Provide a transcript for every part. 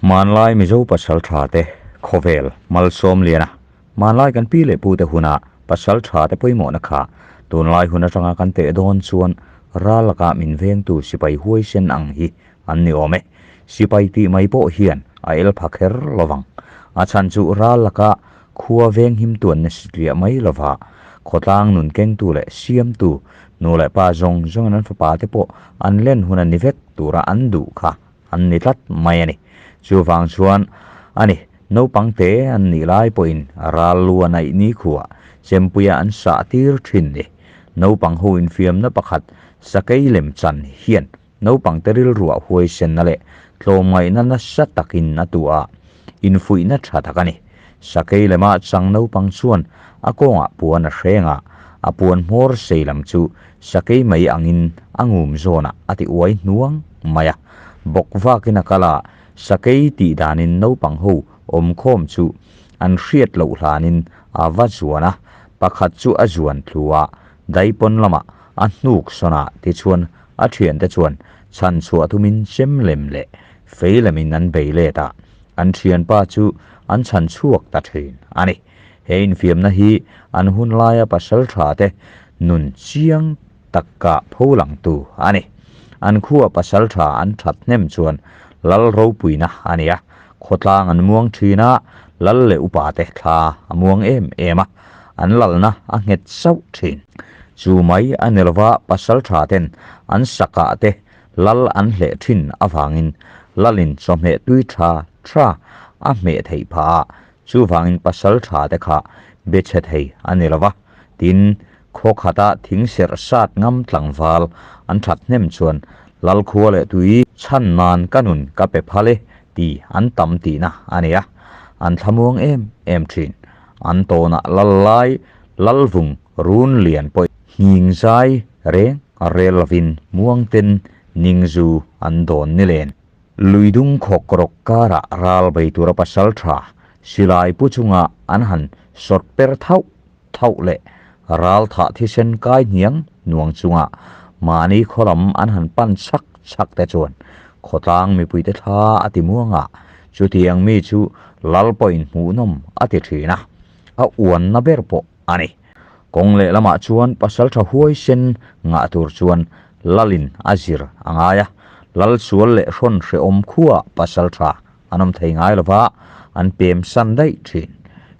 Hmanlai Mizo pasal tha te khawvel Malsawmliana hmanlai kan pi leh pu te huna pasal tha te pawimawhna kha tunlai hun atanga kan teh dawn chuan ral laka min vengtu sipai huaisen ang hi an ni awm e. Sipai tih mai pawh hian a el pha kher lovang. A chhan chu ral laka khua veng him tuan na sitliah mai lova khawtlang nun kengtu leh siamtu nu leh pa zawng zawngin an fapa te pawh an len hun a ni vek tura an duh kha an ni tlat mai a ni. Chuvang chuan a ni, naupang te an nih lai pawhin ral lu a naih ni khuah chempuia an sah tir thin ni. Naupang ho infiamna pakhat sakei lem chan hian naupang te rilruah huaisenna leh tlawmngaihna nasa takin a tuah a, infuihna tha tak a ni. Sakei lema chang naupang chuan a kawngah puan a hreng a, a puan hmawr sei lam chu sakei mai angin a ngum zawnah a ti uai hnuang mai a. Bawk vakin a kal a, sakei tih danin naupang ho awmkhawm chu an hriat loh hlanin a va zuan a, pakhat chu a zuan thlu a, daipawn lamah a hnuk sawn a, tichuan a thiante chuan chhan chhuah tumin chem lem leh fei lemin an bei let a, an thianpa chu an chhan chhuak ta thin a ni. He infiamna hi an hun laia pasal tha te nun chiang taka pho langtu a ni. An khua pasal tha an that hnem chuan lal ropuina a ni a, khawtlang an muang thin a, lal leh upa te thla a muang em em a, an lalna a nghet sauh thin. Chu mai a ni lova pasal tha ten an sakah te lal an hleh thin avangin lalin chawhmeh tui tha tha a hmeh theih phah a, chuvangin pasal tha te kha be chhe thei a ni lova. Tin, khaw khata thing serh sat ngam tlangval an that hnem chuan lal khua leh tui chhan nan ka nun ka pe phal e ti an tam tihna a ni a, an thlamuang em em thin. An tawnah lal lai lalvung run lian pawh nghing zai reng a rel lovin muangten ningzu an dawn ni len. Luidung khawk rawk karah ral bei tura pasal tha silai pu chunga an han sawt per thauh thauh leh ral thah thisen kai hniang nuang chunga mahni khaw lam an han pan chak chak te chuan khawtlang mipuite thla a ti muang a, chutiang mi chu lal pawhin hmuhnawm a ti thin a, a uanna ber pawh a ni. Kawng lehlamah chuan pasaltha huaisen ngah tur chuan lalin a zir a ngai a, lal sual leh hrawn hrehawm khuaah pasaltha an awm thei ngai lova, an pem san daih thin.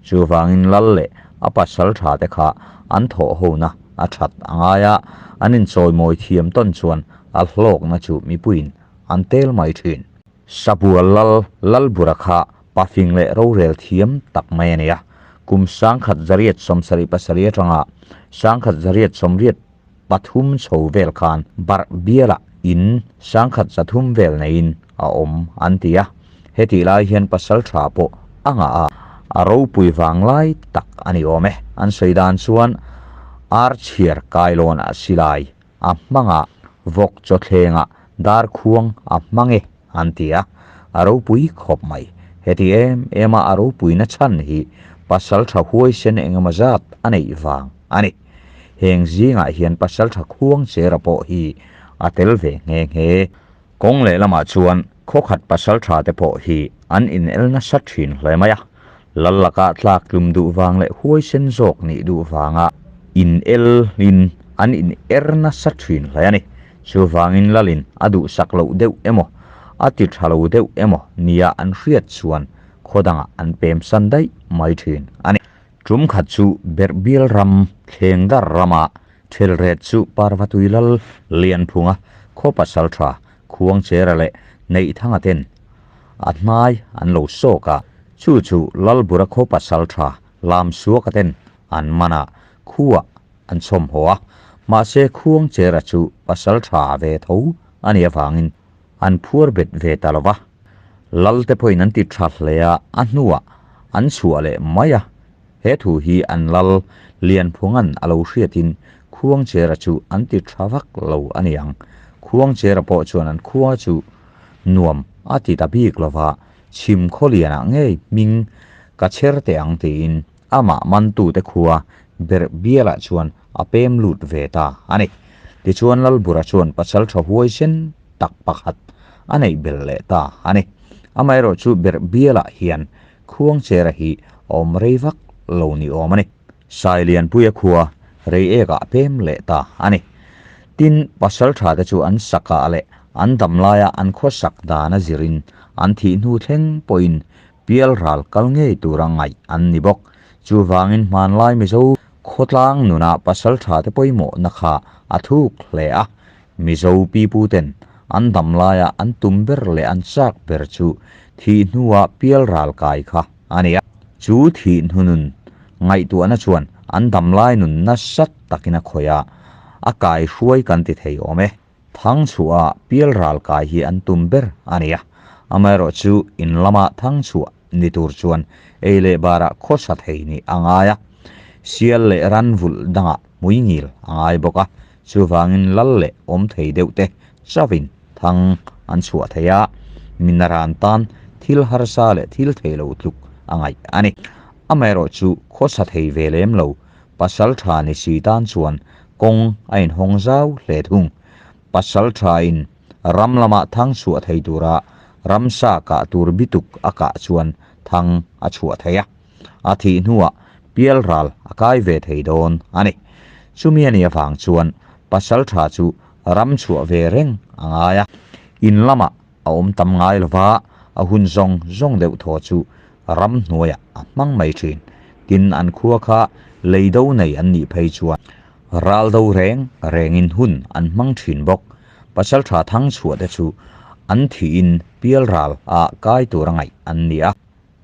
Chuvangin lal leh a pasaltha te kha an thawh hona a that a ngai a, an inchawimawi thiam tawn chuan a hlawkna chu mipuiin an tel mai thin. Sabual lal Lalbura kha pafing leh rorel thiam tak mai a ni a, kum 1777 atanga 1783 chho vel khan barh bialah in 1300 vel neiin a awm an ti a, hetih lai hian pasal tha pawh a ngah a, a ropui vang lai tak a ni awm e. An sawi dan chuan ar chhiar kailawn a silai a hmangah vawk chawthlengah dar khuang a hmang e an ti a, a ropui khawp mai. Heti em em a a ropuina chhan hi pasal tha huaisen engemaw zat a neih vang a ni. Heng zingah hian pasal tha khuang chera pawh hi a tel ve nghe nghe. Kawng lehlamah chuan khawkhat pasal tha te pawh hi an inel nasa thin hle mai a, lal laka tlak tlum duh vang leh huaisen zawk nih duh vanga inel in an in er nasa thin hle a ni. Chuvangin lalin a duhsak loh deuh emaw, a ti tha lo deuh emaw nia an hriat chuan khaw dangah an pem san daih mai thin a ni. Tum khat chu Berhbial ram Thlengdar rama Thelret chu Parvatui lal Lianphunga khaw pasal tha Khuangchera leh Neihthanga ten a hnai an lo sawk a, chu chu Lalbura khaw pasal tha Lamsuaka ten an man a, khuah an chhawm haw a, mahse Khuangchera chu pasal tha ve tho a nih avangin an phuar bet ve ta lo va. Lal te pawhin an ti tha hle a, a hnuah an chhuah leh mai a. He thu hi an lal Lianphunga'n a lo hriatin Khuangchera chu an ti tha vak lo a ni ang. Khuangchera pawh chuan an khua chu nuam a ti ta bik lo va, chhim khaw lianah ngei hming ka chher teh ang tiin amah mantute khua berh bialah chuan a pem lut ve ta a ni. Tichuan Lalbura chuan pasal tha huaisen tak pakhat a neih belh leh ta a ni. Amaherawhchu Berhbialah hian Khuangchera hi a awm rei vak lo ni awm a ni. Sailianpuia khua rei ekah a pem leh ta a ni. Tin, pasaltha te chu an sakah leh an damlaia an khawsak dan a zirin an thih hnu thleng pawhin pialral kal ngei tura ngaih an ni bawk. Chuvangin hmanlai Mizo khawtlang nuna pasaltha te pawimawhna kha a thuk hle a. Mizo piputen an damlaia an tum ber leh an chak ber chu thih hnua pialral kai kha a ni a. Chu thih hnu nun ngaihtuahna chuan an damlai nun nasa takin a khawih a, a kai hruai kan ti thei awm e. Thangchhuah pialral kai hi an tum ber a ni a, amaherawhchu in lama thangchhuah ni tur chuan ei leh barah khawsa thei nih a ngai a, sial leh ran vulh dangah hmuingil a ngai bawk a, chuvangin lal leh awm thei deuh te chauhin thang an chhuah thei a, minaran tan thil harsa leh thil thei lo tluk a ngaih a ni. Amaherawhchu khawsa thei ve lem lo pasal tha ni si tan chuan kawng a inhawng zau hle thung. Pasal thain ram lama thang chhuah thei tura ramsa kah tur bituk a kah chuan thang a chhuah thei a. A thih hnuah pialral a kai ve thei dawn a ni. Chumi a nih avang chuan pasal tha chu ram chhuah ve reng a ngai a. In lamah a awm tam ngai lo va, a hun zawng zawng deuh thaw chu ram hnuaiah a hmang mai thin. Tin, an khua kha lei do nei an nih phei chuan ral do reng rengin hun an hmang thin bawk. Pasaltha Thangchhuah te chu an thihin pialral ah kai tur a ngaih an ni a.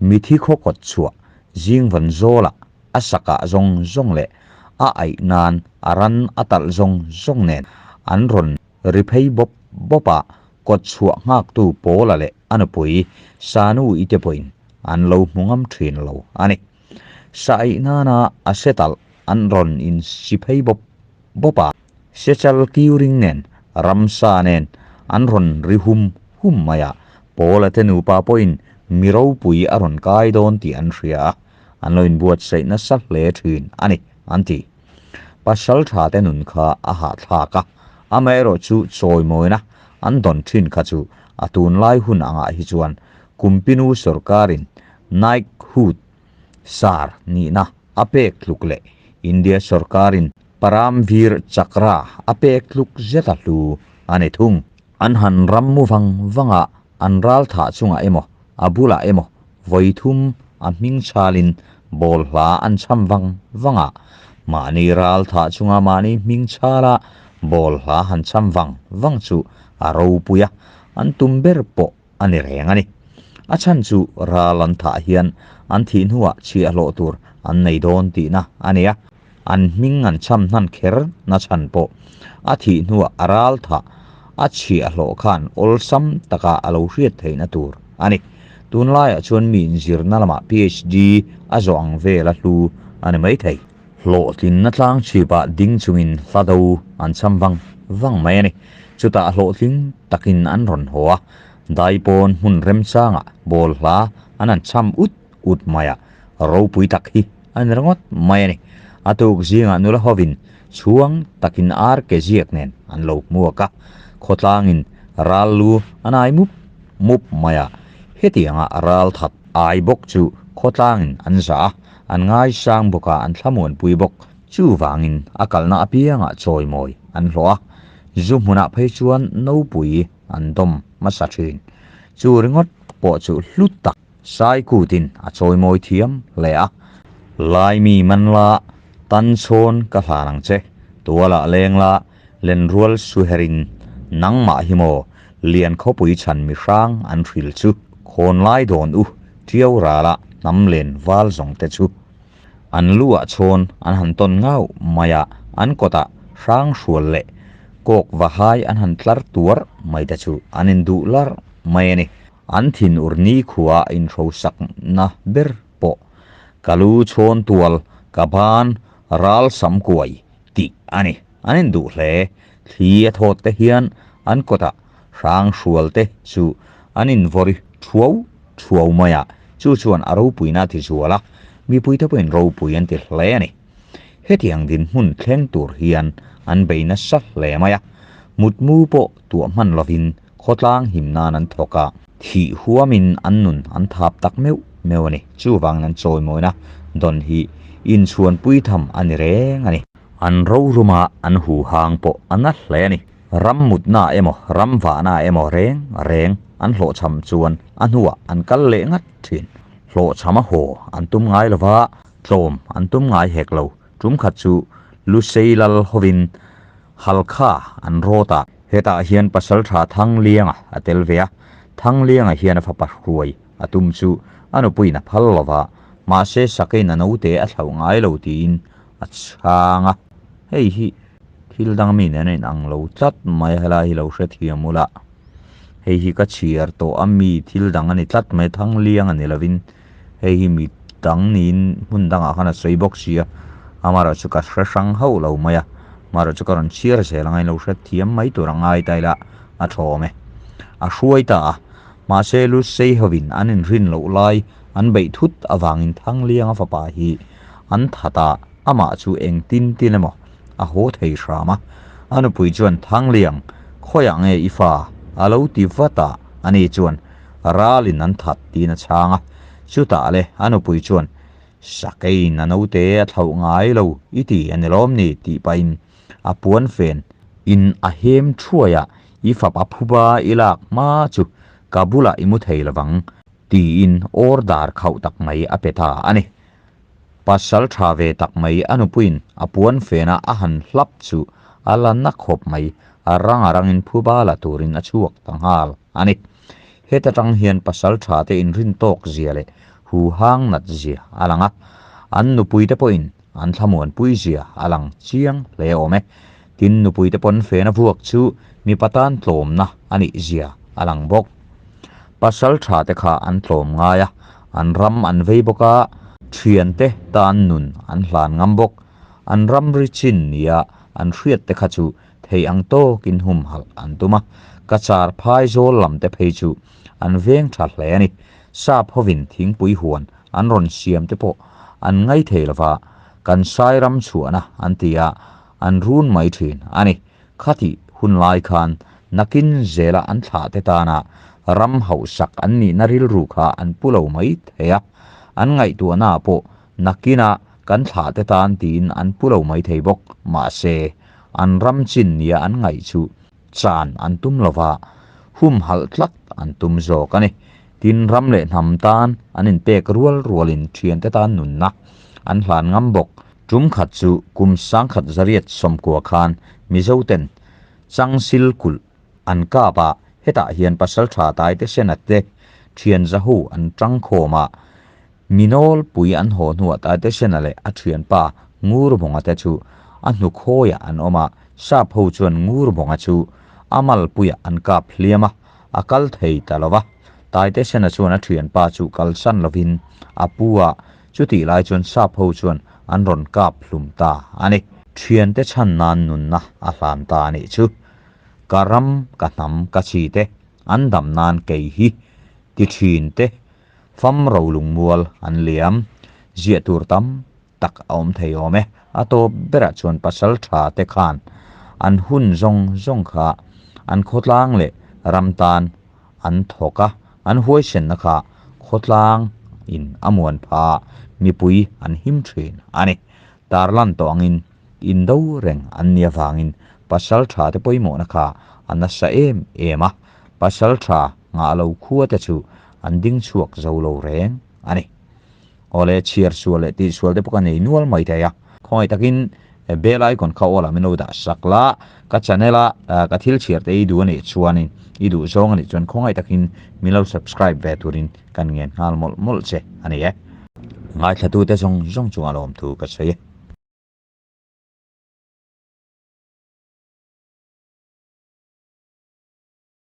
Mithi khaw kawt chhuah zingvawn zawlah a sakah zawng zawng leh a aih nan a ran a talh zawng zawng nen an rawn ri phei bawp bawp a, kawt chhuah nghaktu Pawla leh a nupui Sanu i te pawhin an lo hmu ngam thin lo a ni. Sa aih nana a se talh an rawn insi phei bawp bawp a, Sechal kiuring nen ramsa nen an rawn ri hum hum mai a, Pawla te nupa pawhin mi ropui a rawn kai dawn tih an hria a, an lo inbuatsaih nasa hle thin a ni, an ti. Pasal tha te nun kha a hahthlak a, amaherawhchu chawimawina an dawn thin kha chu a tunlai hun angah hi chuan Kumpinu sawrkarin Knighthood Sar nihna a pek tluk leh India sawrkarin Param Vir Chakra a pek tluk zet a hlu a ni thung. An han ram mu vang vang a, an ral thah chungah emaw, a bulah emaw vawi thum a hming chhalin ball hla an chham vang vang a. Mahni ral thah chunga mahni hming chhala ball hla han chham vang vang chu a ropui a, an tum ber pawh a ni reng a ni. A chhan chu ral an thah hian an thih hnuah chhiahhlawh tur an nei dawn tihna a ni a, an hming an chham hnan kher na chhan pawh a thih hnuah a ral thah a chhiahhlawh khan awlsam taka a lo hriat theihna tur a ni. Tunlaiah chuan mi inzirna lamah PhD a zawh ang vel a hlu a ni maithei. Hlawhtlinna tlang chhipah ding chungin hla do an cham vang vang mai a ni. Chutah hlawhtling takin an rawn haw a, daipawn hmun remchangah ball hla an han cham ut ut mai a, ropui tak hi a ni ringawt mai a ni. A tuk zingah nula hovin chhuang takin ar ke ziak nen an lo hmuak a, khawtlangin ral lu an ai mup mup mai a, hetianga ral that ai bawk chu khawtlangin an zah a, An ngaisang bawk a, an thlamuanpui bawk. Chuvangin a kalna apiangah chawimawi an hlawh a, zu hmunah phei chuan nopui an dawm hmasa thin. Chu ringawt pawh chu hlu tak Saikutin a chawimawi thiam hle a. Laimi man la, tan chhawn ka hlan ang che, tualah leng la, lenrual suherin nangmah hi maw lian khawpui chhan mi hrang an hril chu khawnlai dawn u Tiau rala hnam len val zawng te chu an lu ah chhawn an han tawn ngau mai a, an kawtah hrang hrual leh kawk va hai an han tlar tuar mai te chu an induh lar mai a ni. An thin ur nikhua inhrosak na ber pawh ka lu chhawn tual ka ban ral sam kuai tih a ni. An induh hle. Thli a thawt te hian an kawtah hrang hrual te chu an invawri thuau thuau mai a, chu chuan a ropuina a ti zual a, mipuite pawhin ropui an ti hle a ni. Hetiang dinhmun thleng tur hian an bei nasa hle mai a, mutmu pawh tuah hman lovin khawtlang him nan an thawk a. Thih huamin an nun an thap tak meuh meuh a ni. Chuvangin an chawimawina dawn hi inchhuanpui tham a ni reng a ni. An roruma an huhang pawh a na hle a ni. Ram mutna emaw ram vahna emaw reng reng an hlawhchham chuan a hnuah an kal leh ngat thin. Hlawhchham a haw an tum ngai lova, tlawm an tum ngai hek lo. Tum khat chu Lusei lal hovin Halkha an rawt a. Hetah hian Pasaltha Thanglianga a tel ve a, Thanglianga hian a fapa hruai a tum chu a nupuiin a phal lo va, mahse Sakein a naute a thlauh ngai lo tiin a chhang a. Hei hi thil dang mi nen a inang lo tlat mai a, helai hi lo hrethiam ula. Hei hi ka chhiar tawh a mi thil dang a ni tlat mai, Thanglianga ni lovin hei hi mi dang niin hmun dangah khan a sawi bawk si a, amaherawh chu ka hre hrang hauh lo mai a, amaherawh chu ka rawn chhiar zel ang a, inlo hre thiam mai tur a ngai ta ila a tha awm e. A hruai ta a, mahse Lusei hovin an inrin loh lai an beih thut avangin Thanglianga fapa hi an that a, amah chu engtin tin emaw a haw thei hram a, a nupui chuan Thangliang khawiah nge i fa? a lo ti vat a, ani chuan Ralin an that tiin a chhang a, chutah le a nupui chuan, Sakeiin a naute a thlauh ngai lo i ti a ni lawm ni? tih pahin a puan fen in a hem thuai a, I fapa phuba i lak hma chu ka bulah i mu thei lovang tiin order khauh tak mai a pe ta a ni. Pasal tha ve tak mai a nupuiin a puan fena a han hlap chu a la na khawp mai, a rang a rangin phuba la turin a chhuak ta nghal a ni. Heta tang hian pasal tha te inrin tawk zia leh huhang nat zia a lang a, an nupui te pawhin an thlamuanpui zia a lang chiang hle awm e. Tin, nupui te pawn fena vuak chu mipa tan tlawmna a nih zia a lang bawk. Pasal tha te kha an tlawm ngai a, an ram an vei bawk a, thiante tan nun an hlan ngam bawk. An ramri chin nia an hriat te kha chu thei ang tawkin humhalh an tum a, ka char phai zawl lam te phei chu an veng tha hle a ni. Sap hovin thingpui huan an rawn siam te pawh an ngai thei lova, kan sai ram chhuahna an ti a, an run mai thin a ni. Khatih hun lai khan nakin zela an thlah te tana ram hauhsak an nihna rilru kha an pu lo mai thei a, an ngaihtuahnaah pawh nakina kan thlah te tan tiin an pu lo mai thei bawk. Mahse, an ram chin nia an ngaih chu chan an tum lova, humhalh tlat an tum zawk a ni. Tin, ram leh hnam tan an inpek rual rualin thiante tan nunna an hlan ngam bawk. Tum khat chu kum 1990 khan Mizoten Changsil kulh an kap a, hetah hian Pasaltha Taite Sena te thian zahu an tangkhawm a, mi nawlpui an haw hnuah Taite Sena leh a thianpa Ngurbawnga te chu a hnukhawiah an awm a, sap ho chuan Ngurbawnga chu a malpuiah an kap hliam a, a kal thei ta lo va. Taite Sena chuan a thianpa chu kalsan lovin a pu a, Chutih lai chuan sap ho chuan an rawn kap hlum ta a ni. Thiante chhan nan nunna a hlan ta a nih chu. Ka ram, ka hnam, ka chi te an dam nan kei hi ti thin te fam ro lungmual an liam. Ziah tur tam tak a awm thei awm e. A tawp berah chuan pasal tha te khan an hun zawng zawng kha an khawtlang leh ram tan an thawk a, an huaisenna kha khawtlang in a muan pha a, mipui an him thin a ni. Tarlan tawh angin indo reng an nih avangin pasal tha te pawimawhna kha a nasa em em a, pasal tha ngah lo khua te chu an ding chhuak zo lo reng a ni. Awle chhiar sual leh tih sual te pawh ka nei nual mai thei a. Khawngaih takin bell icon kha awl ah min lo dah sak la, ka channel a ka thil chhiar te i duh a nih chuanin i duh zawng a nih chuan khawngaih takin min lo subscribe ve turin kan ngen nghal mawlh mawlh che a ni e. Ngaithlatute zawng zawng chungah lawmthu ka sawi e.